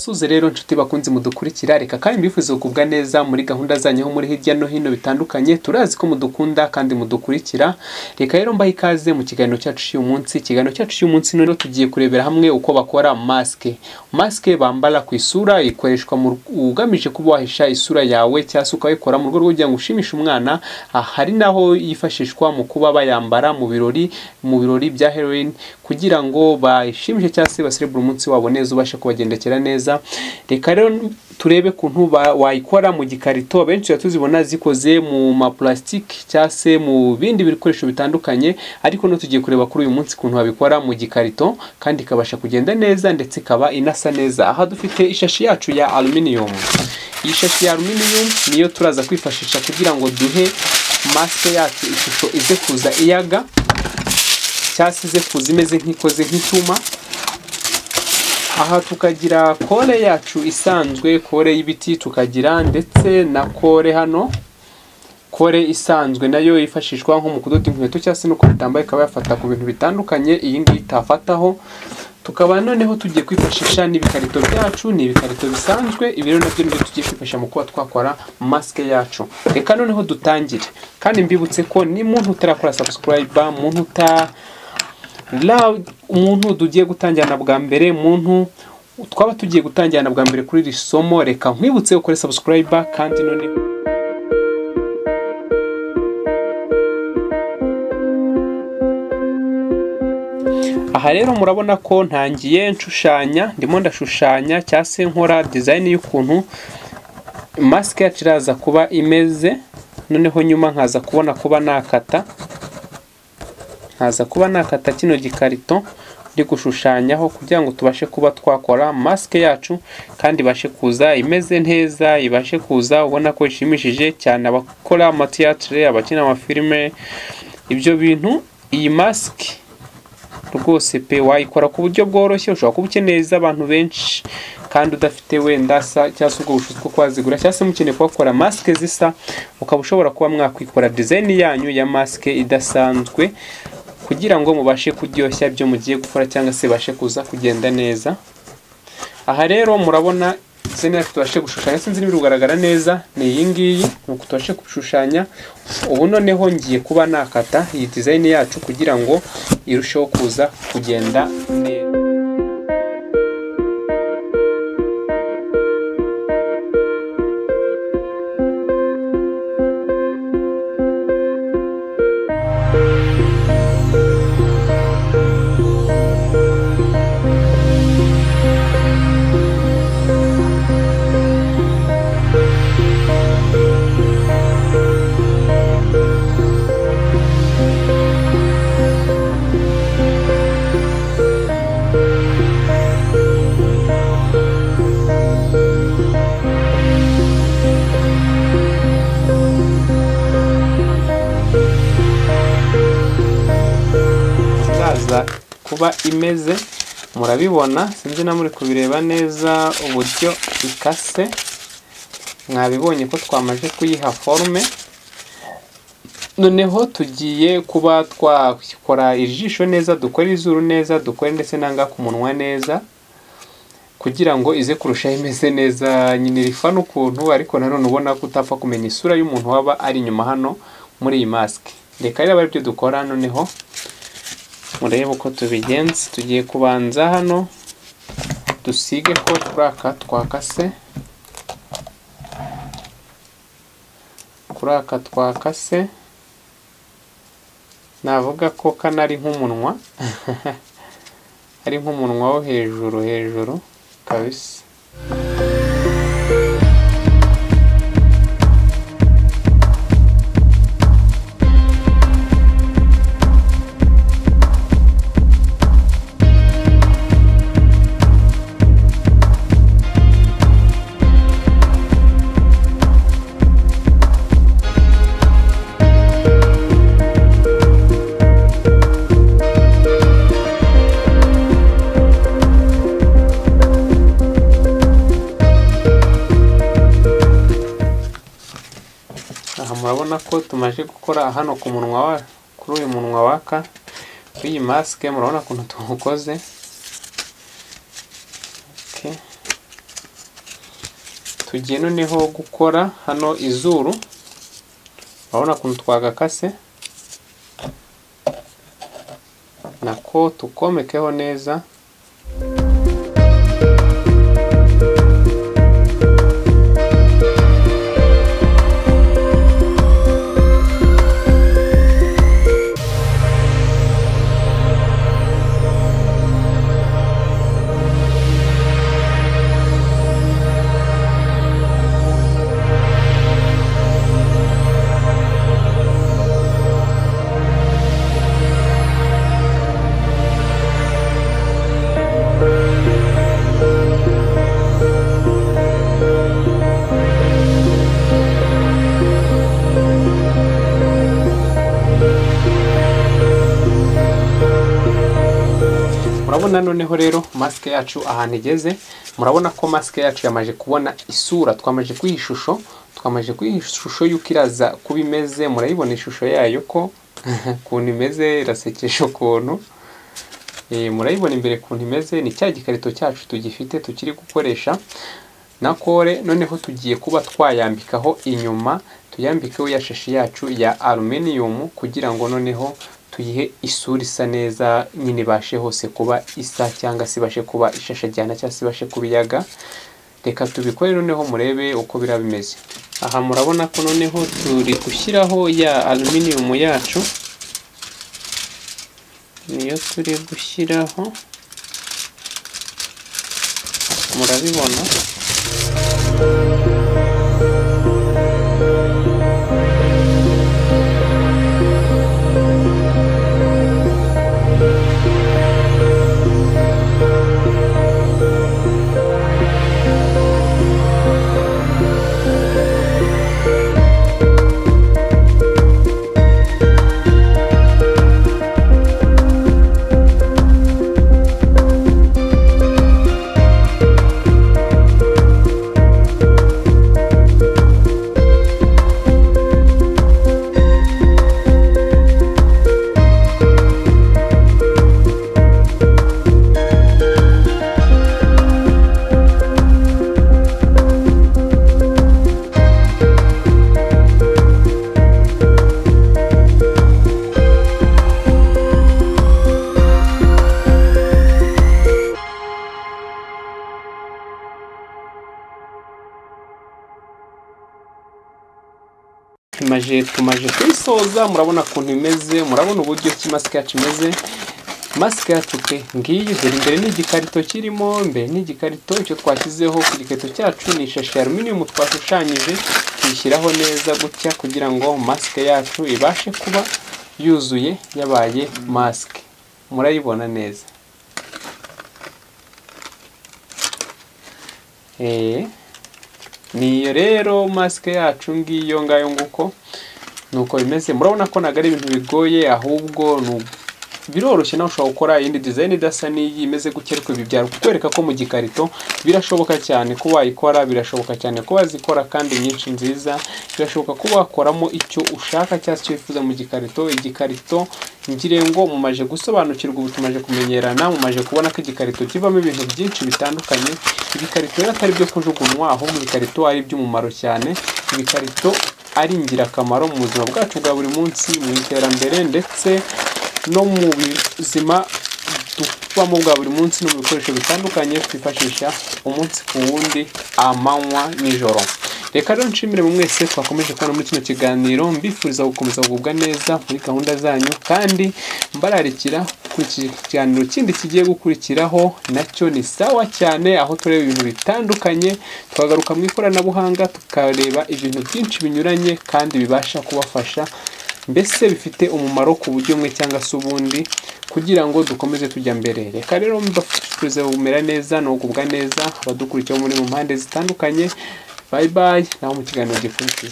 Mbasuze rero nshuti bakunzi mudukurikira, reka kandi mbifuze kugubwa neza muri gahunda zanyu ho muri hirya no hino bitandukanye. Turazi ko mudukunda kandi mudukurikira. Reka rero mbahe ikaze mu kiganiro cyacu cy'uyu munsi. Ikiganiro cyacu cy'uyu munsi none tugiye kurebera hamwe uko bakora maske. Maske bambara ku isura, ikoreshwa mu ugamije kuba wahisha isura yawe cyangwa se ukayikora mu rwego rwo kugira ngo ushimishe umwana. Hari naho yifashishwa mu kuba bayambara mu birori bya Halloween kugira ngo bayishimishe cyangwa se baserebure umunsi wabo neza, ubashe kubagendekera neza. Reka rero turebe kuntu wayikora mu gikarito. Benshi tuzibona zikoze mu ma plastic cyangwa se mu bindi bikoresho bitandukanye, ariko no tugiye kureba kuri uyu munsi kuntu babikora mu gikarito kandi ikabasha kugenda neza ndetse ikaba inasa neza. Aha dufite ishashi yacu ya aluminium. Iyi shashi ya aluminium niyo turaza kwifashisha kugira ngo duhe maske yacu ishusho ize kuza iyaga cyangwa se ize kuza imeze nk'ikoze nk'icyuma. Aha tukagira kore yacu isanzwe, kore y'ibiti, tukagira ndetse na kore hano, kore isanzwe nayo yifashishwa nko mu kudoda inkweto cyangwa se no kubitamba, ikaba yafata ku bintu bitandukanye iyi ngiyi itafataho. Tukaba noneho tugiye kwifashisha n'ibikarito byacu, ni ibikarito bisanzwe, ibi rero nabyo nibyo tugiye kwifashisha mu kuba twakora maske yacu. Reka noneho dutangire, kandi mbibutse ko ni muntu utarakora subscribe, muntu umuntu tugiye gutangirana bwa mbere, muntu twaba tugiye gutangirana bwa mbere kuri iri somo, reka nkwibutse ukore subscribe kandi none aha rero murabona ko ntangiye nshushanya, ndimo ndashushanya cyangwa se nkora design y'ukuntu mask yacu iraza kuba imeze. Noneho nyuma nkaza kubona kuba nakata, nkaza kuba nakata kino gikarito ndi gushushanyaho kugira ngo tubashe kuba twakora mask yacu kandi ibashe kuza imeze neza, ibashe kuza ubona ko ishimishije cyane abakora amatheatre, abakina amafilme, ibyo bintu. Iyi mask rwose pe wayikora ku buryo bworoshye, ushobora kuba ukeneye abantu benshi kandi udafite wenda sa cyangwa se ubwo bushobozi bwo kwazigura, cyangwa se mukeneye kuhakora maske zisa, ukaba ushobora kuba mwakwikora design yanyu ya maske idasanzwe kugira ngo mubashe kuryoshya ibyo mugiye gukora cyangwa se bashe kuza kugenda neza. Aha rero murabona design yacu tubashe gushushanya, sinzi niba bigaragara neza, ni iyi ngiyi nuko tubashe gushushanya. Ubu noneho ngiye kuba nakata iyi design yacu kugira ngo irusheho kuza kugenda neza. Kuba imeze murabibona, sinzi na muri kubireba neza uburyo ikase, mwabibonye ko twamaze kuyiha forme. Noneho tugiye kuba twakora ijisho neza, dukore izuru neza, dukore ndetse nanga ku munwa neza kugira ngo ize kurushaho imeze neza nyine rifa n'ukuntu, ariko nanone ubona ko utapfa kumenya isura y'umuntu waba ari inyuma hano muri iyi mask. Reka rero abe byo dukora. Noneho murebe uko tubigenza. Tugiye kubanza hano dusige ko kuraka twakase, kuraka twakase, navuga ko kanari nk'umunwa ari nk'umunwa wo hejuru hejuru kabisa. Murabona ko tumaje gukora hano ku munwa wa kuri uyu munwa waka w'iyi maske, murabona kuntu tuwukoze. Okay. Tugiye noneho gukora hano izuru. Urabona ukuntu twagakase, nako tukomekeho neza. Murabona noneho rero mask yacu ahantu igeze. Murabona ko mask yacu yamaje kubona isura, twamaje kuyishusho, twamaje kuyishusho yuko iraza kuba imeze. Murayibona ishusho yayo ko ukuntu imeze, irasekeje ukuntu. Murayibona imbere ukuntu imeze. Ni cya gikarito cyacu tugifite tukiri gukoresha na kore. Noneho tugiye kuba twayambikaho inyuma, tuyambikeho ya shashi yacu ya aluminium kugira ngo noneho tuyihe isura isa neza nyine, ibashe hose kuba isa cyangwa se ibashe kuba ishashagirana cyangwa se ibashe kubiyaga. Reka tubikore noneho murebe uko biraba bimeze. Aha murabona ko noneho turi gushyiraho ya aluminium yacu, niyo turi gushyiraho, murabibona. Tumaje kuyisoza. Murabona ukuntu imeze, murabona uburyo ki mask yacu imeze. Mask yacu pe ngiyi, dore imbere ni igikarito kirimo, imbere ni igikarito. Icyo twashyizeho ku gikarito cyacu ni ishashi ya aluminium twashushanyije, tuyishyiraho neza gutya kugira ngo mask yacu ibashe kuba yuzuye, yabaye mask. Murayibona neza. Niyo rero mask yacu ngiyo ngayo nguko nuko bimeze. Murabona ko ntago ari ibintu bigoye, ahubwo biroroshye. Nawe ushobora gukora iyindi design idasa n'iyi imeze gutya, ariko ibi byari kukwereka ko mu gikarito birashoboka cyane ko wayikora, birashoboka cyane ko wazikora kandi nyinshi nziza. Birashoboka ko wakoramo icyo ushaka cyangwa icyo wifuza mu gikarito. Igikarito ngire ngo mumaje gusobanukirwa, ubu tumaje kumenyerana, mumaje kubona ko igikarito kivamo ibintu byinshi bitandukanye. Ibikarito rero atari byo kujugunywa, ahubwo ibikarito ari iby'umumaro cyane. Ibikarito ari ingirakamaro mu buzima bwacu bwa buri munsi, mu iterambere ndetse no mu buzima tubamo bwa buri munsi, no mu bikoresho bitandukanye twifashisha umunsi ku wundi, amanywa nijoro. Reka rero nshimire mu mwese twakomeje kubona muri kino kiganiro, mbifuriza gukomeza kugubwa neza muri gahunda zanyu, kandi mbararikira kuri iki kiganiro kindi kigiye gukurikiraho, nacyo ni sawa cyane, aho tureba ibintu bitandukanye, twagaruka mu ikoranabuhanga, tukareba ibintu byinshi binyuranye kandi bibasha kubafasha, mbese bifite umumaro ku buryo bumwe cyangwa se ubundi, kugira ngo dukomeze tujya mbere. Reka rero mbafurize kumera neza no kugubwa neza, abadukurikiye muri mu mpande zitandukanye. Bye bye, naho mu kiganiro gikurikiye.